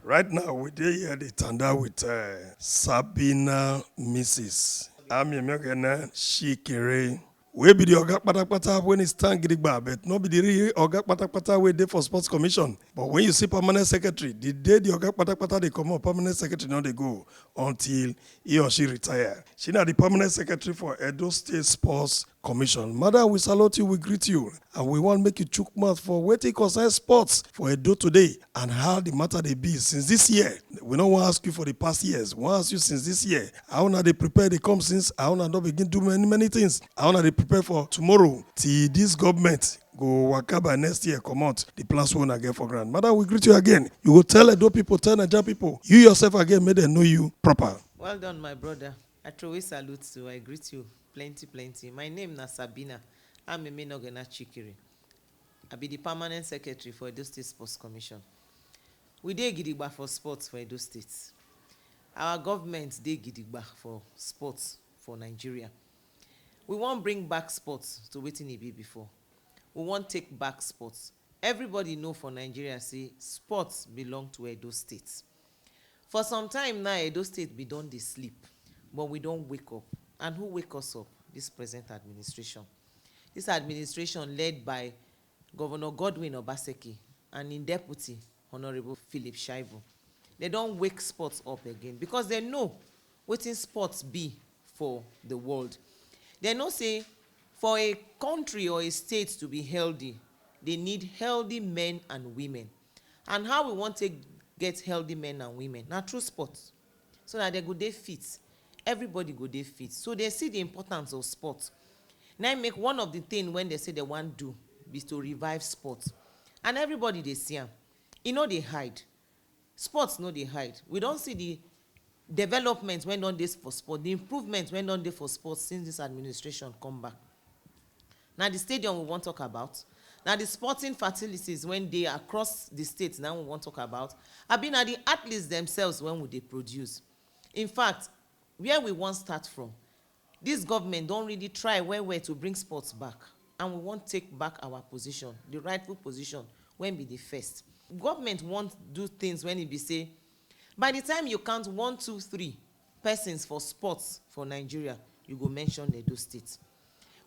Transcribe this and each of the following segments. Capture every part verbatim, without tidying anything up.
Right now, we dey here dey tanda with uh, Sabina Missus Amyemegene Shikere. Wey be the oga patapata when e stand gidigba, but no be the real oga patapata wey dey for sports commission. But when you see permanent secretary, the day the oga patapata dey comot, permanent secretary no dey go until he or she retire. She na the permanent secretary for Edo State Sports Commission. Madam, we salute you, we greet you, and we wan make you chook mouth for wetin concern sports for Edo today and how the matter dey be since this year. We no wan ask you for the past years, we wan ask you since this year. How una dey prepare dey come since, how una don begin do many many things, how una dey prepare for tomorrow till this government go waka by next year comot the plans wey una get for ground. Madam, we greet you again. You go tell Edo people, tell Naija people, you yourself again, make dem know you proper. Well done, my brother. I throw salute to, I greet you plenty, plenty. My name na Sabina Amemenoge Chikiri. I be the permanent secretary for Edo State Sports Commission. We dey gidigba for sports for Edo State. Our government dey gidigba for sports for Nigeria. We wan bring back sports to wetin e be before. We wan take back sports. Everybody know for Nigeria say sports belong to Edo State. For some time now, Edo State be don dey sleep, but we don wake up. And who wake us up? This present administration. This administration led by Governor Godwin Obaseki and im deputy, Honorable Philip Shaibu. They don wake sports up again because they know wetin sports be for the world. They know say for a country or a state to be healthy, they need healthy men and women. And how we wan take get healthy men and women? Na through sports. So that they go dey fit. Everybody go dey fit. So they see the importance of sports. Now make one of the things when they say they wan do be to revive sports. And everybody dey see am. E no dey hide. Sports no dey hide. We don see the development wey don dey for sport, the improvement wey don dey for sports since this administration come back. Na the stadium we wan talk about. Na the sporting facilities wey dey across the state na we wan talk about. Abi na the athletes themselves wey we dey produce. In fact, where we wan start from, this government don really try well well to bring sports back, and we wan take back our position, the rightful position wey be the first. Government wan do things when e be say, by the time you count one, two, three persons for sports for Nigeria, you go mention Edo State.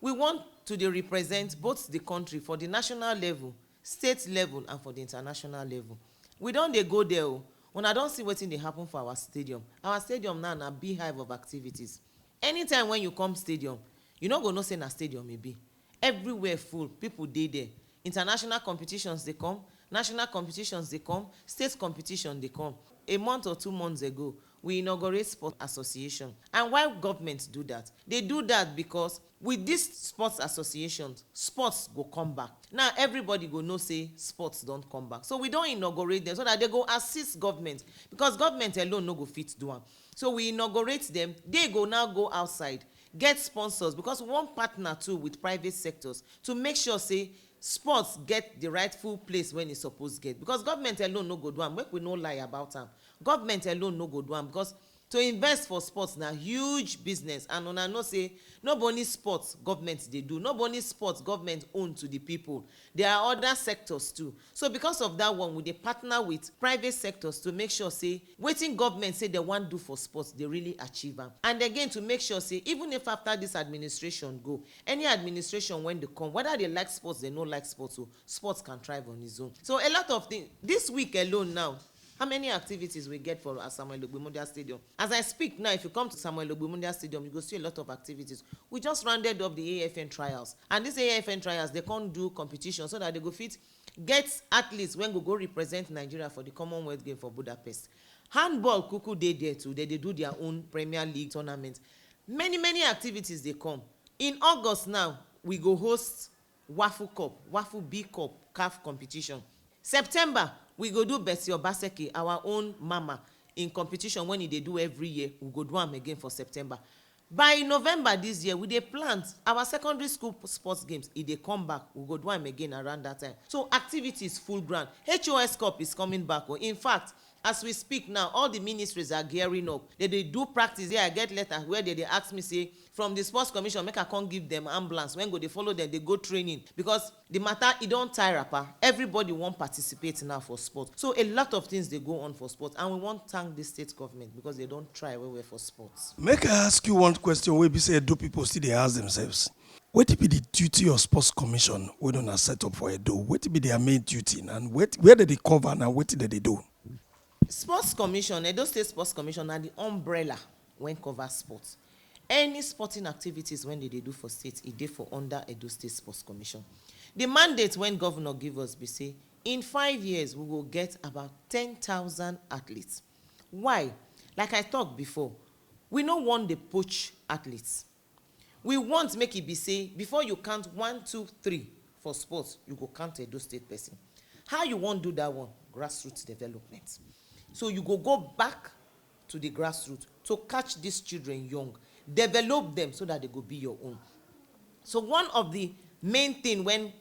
We want to dey represent both the country for the national level, state level, and for the international level. We don dey go there o. Una don see wetin dey happen for our stadium. Our stadium now na beehive of activities. Anytime when you come stadium, you no go know say na stadium e be. Everywhere full, people dey there. International competitions dey come, national competitions dey come, state competition dey come. A month or two months ago, we inaugurate sports association. And why government do that? They do that because with this sports association, sports go come back. Now everybody go know say sports don come back. So we don inaugurate them so that they go assist government, because government alone no go fit do am. So we inaugurate them. They go now go outside, get sponsors, because we wan partner too with private sectors to make sure say sports get the rightful place when e suppose get, because government alone no go do am. Make we no lie about am. Government alone no go do am, because to invest for sports na huge business, and una know say no be only sports government dey do, no be only sports government own to the people. There are other sectors too. So because of that one, we dey partner with private sectors to make sure say wetin government say they wan do for sports, they really achieve am. And again, to make sure say even if after this administration go, any administration when they come, whether they like sports, they no like sports, so sports can thrive on its own. So a lot of things this week alone now, how many activities we get for Samuel Ogbemundia Stadium? As I speak now, if you come to Samuel Ogbemundia Stadium, you go see a lot of activities. We just rounded up the A F N trials. And these A F N trials, they can't do competition so that they go fit get athletes when go go represent Nigeria for the Commonwealth Game for Budapest. Handball kuku dey there too. They, they do their own Premier League tournament. Many, many activities they come. In August now, we go host Waffle Cup, Waffle B Cup, caf competition. September, we go do Bessie Obaseki, our own mama, in competition when e dey do every year. We go do am again for September. By November this year, we dey plant our secondary school sports games. E dey come back. We go do am again around that time. So activities full ground. H O S Cup is coming back. Oh. In fact, As we speak now, all the ministries are gearing up. They dey do practice. Here I get letter where they dey ask me say, from the sports commission, make I come give them ambulance when go dey follow them, they go training, because the matter, e don tie wrapper. Everybody wan participate now for sport. So a lot of things dey go on for sport, and we wan thank the state government because they don try well well for sports. Make I ask you one question wey be say Edo people still dey ask themselves. Wetin be the duty of sports commission wey una set up for Edo? Wetin be their main duty, and where dem dey cover and wetin dem dey do? Sports commission, Edo State Sports Commission, na the umbrella wey cover sports. Any sporting activities wey dem dey do for state, e dey for under Edo State Sports Commission. The mandate wey governor give us be say, in five years, we go get about ten thousand athletes. Why? Like I talk before, we no wan dey poach athletes. We want make e be say, before you count one, two, three for sports, you go count Edo State person. How you wan do that one? Grassroots development. So you go go back to the grassroots to catch these children young, develop them so that they go be your own. So one of the main thing wey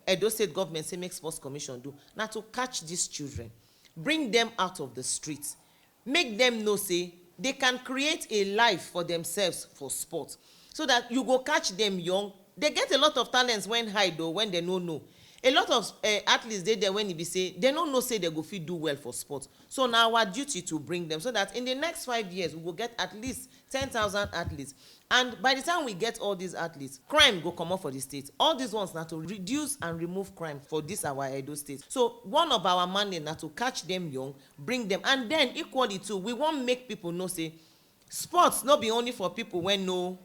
Edo State government say make sports commission do na to catch these children, bring them out of the streets, make them know say they can create a life for themselves for sport, so that you go catch them young. They get a lot of talents wey hide o, wey dem no know. A lot of uh, athletes dey there wey e be say dem no know say dem go fit do well for sport. So na our duty to bring them, so that in the next five years, we go get at least ten thousand athletes. And by the time we get all these athletes, crime go comot for the state. All these ones na to reduce and remove crime for this our Edo State. So one of our mandate na to catch them young, bring them. And then equally too, we wan make people know say sports no be only for people wey no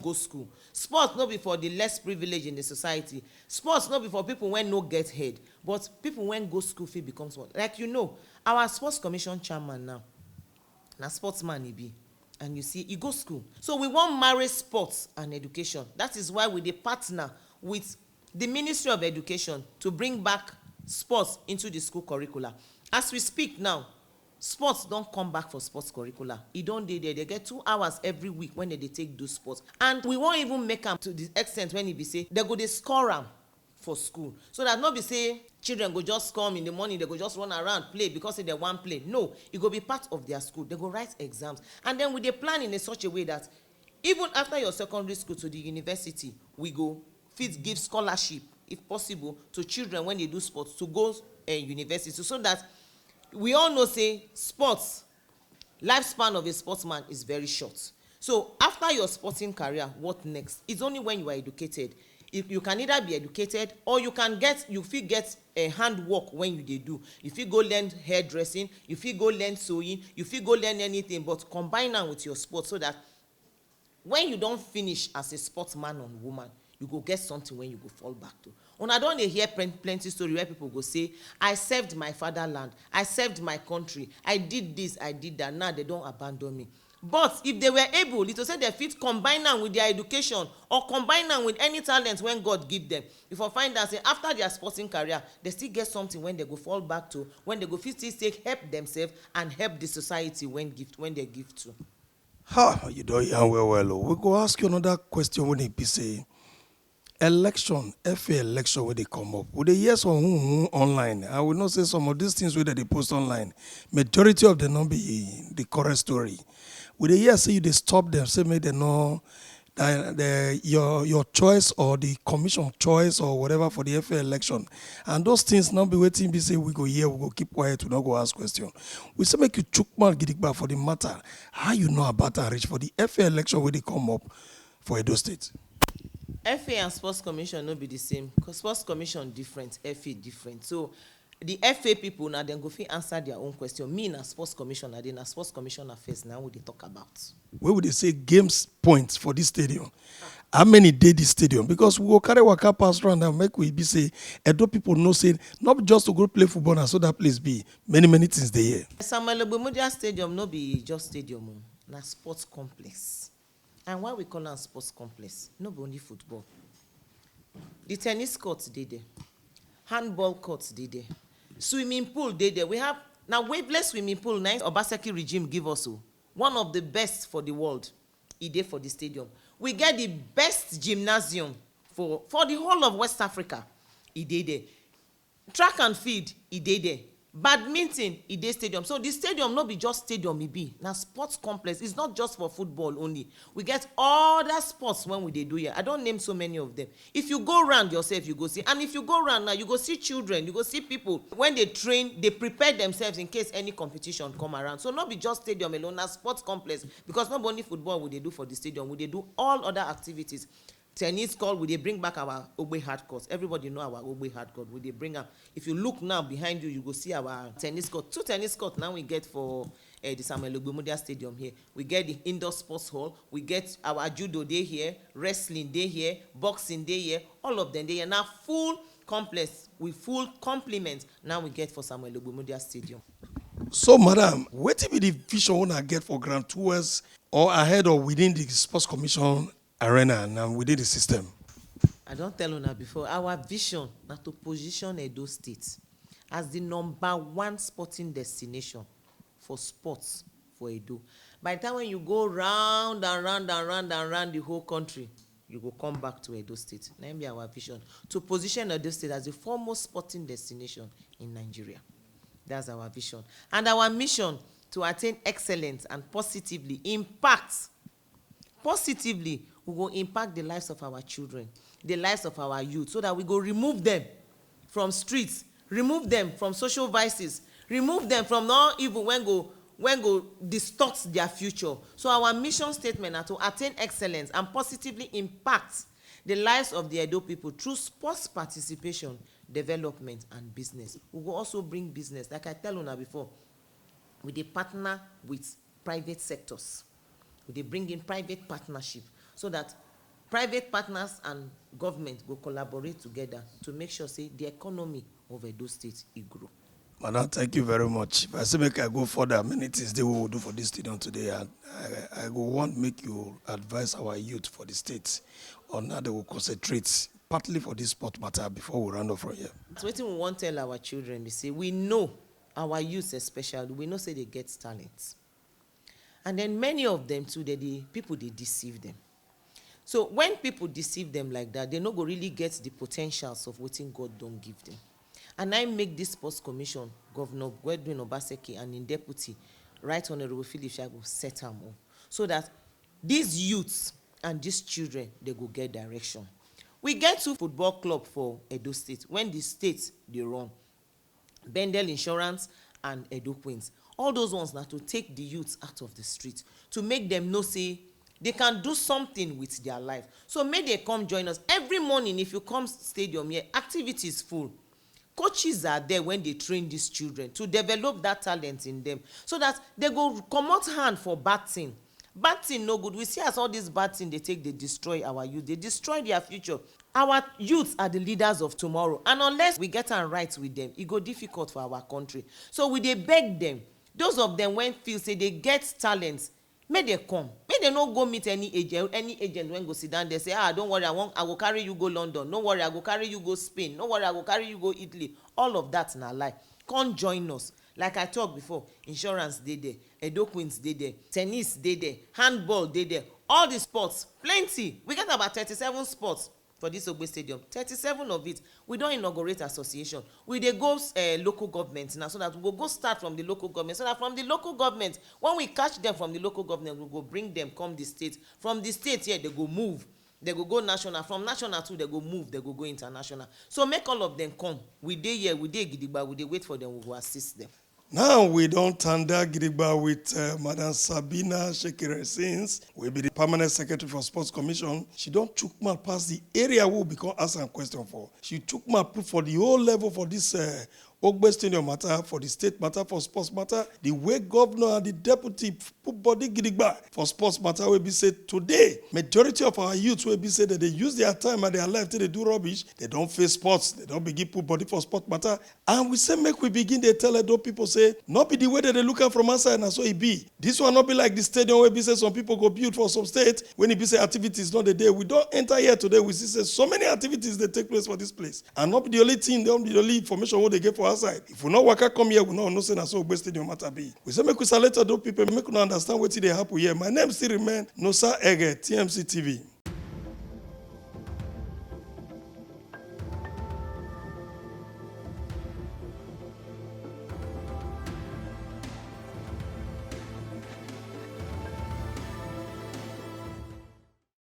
go school. Sports no be for the less privileged in the society. Sports no be for people wey no get head, but people wey go school fit become sport. Like, you know, our sports commission chairman now, na sportsman e be, and you see, e go school. So we wan marry sports and education. That is why we dey partner with the Ministry of Education to bring back sports into the school curricula. As we speak now, sports don come back for sports curricula. E don dey there. They get two hours every week wey dem dey take do sports. And we wan even make am to the extent wey e be say dem go dey score am for school, so that no be say children go just come in the morning, dem go just run around play because say dem wan play. No, e go be part of their school. Dem go write exams. And then we dey plan in a such a way that even after your secondary school to the university, we go fit give scholarship, if possible, to children wey dey do sports to go uh, university, so that we all know say sports, lifespan of a sportsman is very short. So after your sporting career, what next? It's only when you are educated. You, you can either be educated, or you can get, you fit get a handwork wey you dey do. You fit go learn hairdressing, you fit go learn sewing, you fit go learn anything, but combine am with your sport, so that when you don finish as a sportsman or woman, you go get something wey you go fall back to. Una don dey hear plen- plenty story where people go say, "I served my fatherland, I served my country, I did this, I did that, now dem don abandon me." But if they were able, it to say dem fit combine am with their education or combine am with any talent wey God give them, you for find out say after their sporting career, dem still get something wey dem go fall back to, wey dem go fit still take help themselves and help the society wey give, wey dem give to. Ha, you don yarn well well o. We go ask you another question wey e be say, election, F A election wey dey come up. We dey hear some hmm, hmm, online. I will not say some of these things wey dem dey post online. Majority of them no be the correct story. We dey hear say you dey stop them, say make dem no, that the, your your choice or the commission choice or whatever for the F A election. And those things no be wetin be say we go hear, we go keep quiet, we no go ask question. We say make you chook mouth gidigba for the matter. How you know about and reach for the F A election wey dey come up for Edo State? F A and Sports Commission no be the same, because Sports Commission different, F A different. So the F A people, na dem go fit answer their own question. Me na Sports Commissioner, dey na Sports Commission affairs na we dey talk about. Wey we dey say games points for this stadium. How many dey this stadium? Because we go carry waka pass round and make we be say Edo people know say not just to go play football na so that place be. Many many things dey here. Samuel Ogbamudia Stadium no be just stadium o, na sports complex. And why we call am sports complex? No be only football. The tennis court dey there, handball court dey there, swimming pool dey there. We have na waveless swimming pool na Obaseki regime give us o, one of the best for the world. E dey for the stadium. We get the best gymnasium for for the whole of West Africa. E dey there. Track and field, e dey there. Badminton, e dey stadium. So the stadium no be just stadium e be, na sports complex. It's not just for football only. We get other sports when we dey do here. I don name so many of them. If you go round yourself, you go see. And if you go round now, you go see children, you go see people when they train, they prepare themselves in case any competition come around. So no be just stadium alone, na sports complex, because no be only football we dey do for the stadium, we dey do all other activities. Tennis court, we dey bring back our Ogbe hard court. Everybody know our Ogbe hard court. We dey bring am. If you look now behind you, you go see our tennis court. Two tennis court now we get for uh, the Samuel Ogbemudia Stadium here. We get the indoor sports hall. We get our judo day here, wrestling day here, boxing day here. All of them day here. Now full complex with full complement now we get for Samuel Ogbemudia Stadium. So, madam, wetin be the vision una get for ground towards or ahead or within the sports commission arena and within the system? I don tell una before, our vision na to position Edo State as the number one sporting destination for sports for Edo. By the time when you go round and round and round and round the whole country, you go come back to Edo State. Na im be our vision, to position Edo State as the foremost sporting destination in Nigeria. That's our vision. And our mission to attain excellence and positively impact, positively, we go impact the lives of our children, the lives of our youth, so that we go remove them from streets, remove them from social vices, remove them from all evil when go when go distort their future. So our mission statement na to attain excellence and positively impact the lives of the Edo people through sports participation, development and business. We go also bring business. Like I tell una before, we dey partner with private sectors. We dey bring in private partnership so that private partners and government go collaborate together to make sure say the economy of Edo State e grow. Madam, thank you very much. If I say make I go further, many things dey we will do for this stadium today, and I, I go want make you advise our youth for the state on how they will concentrate partly for this sport matter before we round up from here. So wetin we wan tell our children be say we know our youth especially, we know say they get talent. And then many of them too, they, the people they deceive them. So when people deceive them like that, they no go really get the potentials of wetin God don give them. And I make this sports commission, Governor Godwin Obaseki and in deputy, Right Honorable Philip Shago set am up so that these youths and these children they go get direction. We get two football club for Edo State when the state they run. Bendel Insurance and Edo Queens. All those ones now to take the youths out of the street, to make them know say they can do something with their life. So make they come join us every morning. If you come stadium here, activities full. Coaches are there when they train these children to develop that talent in them, so that they go comot hand for bad thing. Bad thing no good. We see as all this bad thing they take, they destroy our youth, they destroy their future. Our youths are the leaders of tomorrow, and unless we get am right with them, e go difficult for our country. So we dey beg them, those of them when feel say they get talent, make they come. Make they no go meet any agent, any agent when go sit down there say, ah, don't worry, I won't, I go carry you go London. No worry, I go carry you go Spain. No worry, I go carry you go Italy. All of that na lie. Come join us. Like I talk before, insurance dey there, Edo Queens dey there, tennis dey there, handball dey there, all the sports plenty. We get about thirty-seven sports for this Ogbe Stadium. Thirty-seven of it, we don inaugurate association. We dey go uh, local government now, so that we go go start from the local government, so that from the local government, when we catch them from the local government, we go bring them come the state. From the state here, they go move. They go go national. From national too, they go move. They go go international. So make all of them come. We dey here. We dey gidigba. We dey wait for them. We go assist them. Now we don tanda gidigba with uh, Madam Sabina Shekere since we be the permanent secretary for Sports Commission. She don chook mouth pass the area we become ask am question for. She chook mouth put for the whole level for this uh, Ogbe Stadium matter, for the state matter, for sports matter, the way governor and the deputy put body gidigba for sports matter wey be say today majority of our youth wey be say dem dey use their time and their life take dey do rubbish, dem don face sports, dem don begin put body for sport matter. And we say make we begin dey tell Edo people say no be the way dem dey look am from outside na so e be. This one no be like the stadium wey be say some people go build for some state when e be say activities no dey dey. We don enter here today, we see say so many activities dey take place for this place, and no be the only thing, no be the only information wey dey get for outside. If we no waka come here, we no know say na so Ogbe Stadium matter be. We say make we salute Edo people, make una understand wetin dey happen here. My name still remain Nosa Ege, T M C T V.